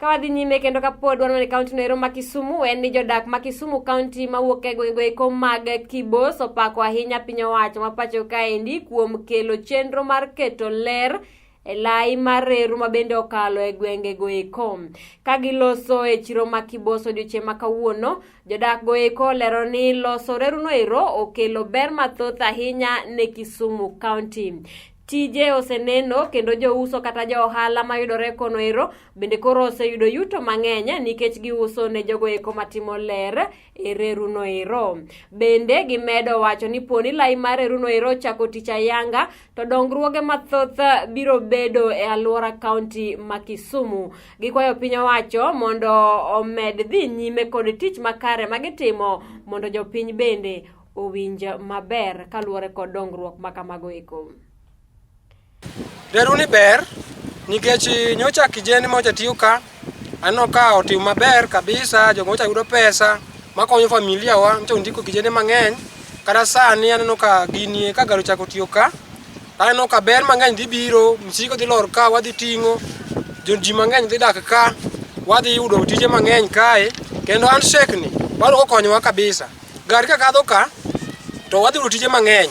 Ka wadhi nyime kendo kapod wan e kaunti no ero ma Kisumu, en ni jodak ma Kisumu kaunti mawuok e gwenge eko mag Kibos opako ahinya piny owacho ma pacho kaendi kuom kelo chenro mar keto ler e lai mar reru ma bende okalo e gwenge go eko. Ka giloso e chiro ma Kibos odiochieng' ma kawuono, jodak go eko olero ni loso reru no ero okelo ber mathoth ahinya ne Kisumu kaunti. Tije oseneno kendo jouso kata jo ohala mayudore kono ero bende koro oseyudo yuto mang'eny nikech giuso ne jogo eko matimo ler e reru no ero. Bende gimedo wacho ni poni lai mar reru no ero ochako tich ayanga to dongruoge mathoth biro bedo e alwora kaunti ma Kisumu. Gikwayo piny owacho mondo omed dhi nyime kod tich makare ma gitimo mondo jopiny bende owinj maber kaluwore kod dongruok ma kamago eko. Reru ni ber nikech nyocha kijende mocha tiyo ka aneno ka otimo maber kabisa, jogo mocha yudo pesa makonyo familia wa, nyocha ondiko kijende mang'eny. Kata sani aneno ka gini ka gari ochako tiyo ka, aneno ka ber mang'eny dhi biro, msigo dhi lor ka, wadhi ting'o, ji mang'eny dhi dak ka, wadhi yudo tije mang'eny kae, kendo handshake ni bado okonyowa kabisa. Gari ka kadho ka, to wadhi yudo tije mang'eny.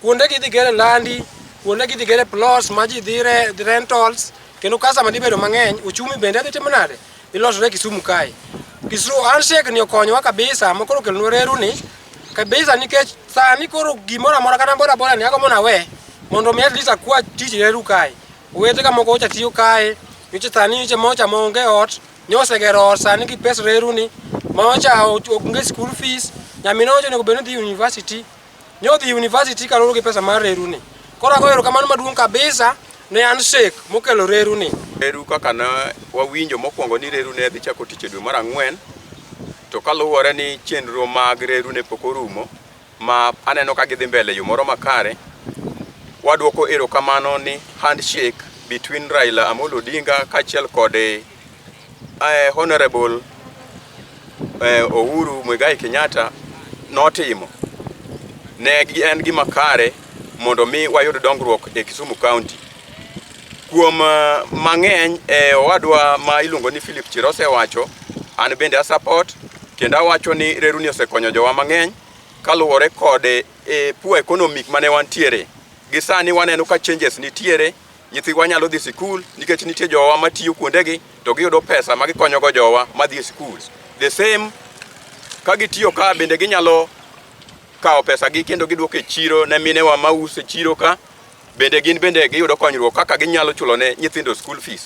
Kuonde gi idhi gere landi, kuonde gi idhi gere plots ma ji dhi rentals, kendo customer dhi bedo mang'eny, uchumi bende dhi timo nade? Dhi losore Kisumu kae. Kisumu handshake ni okonyowa kabisa, ma koro okelonwa reru ni kabisa nikech sani koro gimoro amora kata boda boda ni agombo nawe mondo mi at least akwa tich reru kae. Owete ka moko ocha tiyo kae, nyocha sani nyocha mocha maonge ot, nyosegero ot sani gi pes reru ni, mocha onge school fees, nyaminwa onego bed ni dhi university, nyodhi university kaluwore gi pesa mar reru ni. Koro agoyo erokamano maduong' kabisa ne handshake mokelo reru ni. Reru kaka ne wawinjo mokwongo ni reru ne dhi chako tich e dwe mar ang'wen, to kaluwore ni chenro mag reru ne pok orumo, ma aneno ka gidhi mbele e yo moro makare, wadwoko erokamano ni handshake between Raila Amolo Odinga kaachiel kod Honorable Uhuru Muigai Kenyatta notimo ne en gima kare mondo mi wayud dongruok e Kisumu County. Kuom mang'eny owadwa ma iluongo ni Philip Chira osewacho, an bende a support kendo awacho ni reru ni osekonyo jowa mang'eny kaluwore kod poor economic mane wantiere. Gi sani waneno ka changes nitiere, nyithiwa nyalo dhi sikul nikech nitie jowa matiyo kuondegi to giyudo pesa ma gikonyogo jowa madhi e sikul. The same ka gitiyo ka bende ginyalo kawo pesa gi kendo giduoko e chiro ne minewa mauso e chiro ka bende gin bende giyudo konyruok kaka ginyalo chulo ne nyithindo school fees.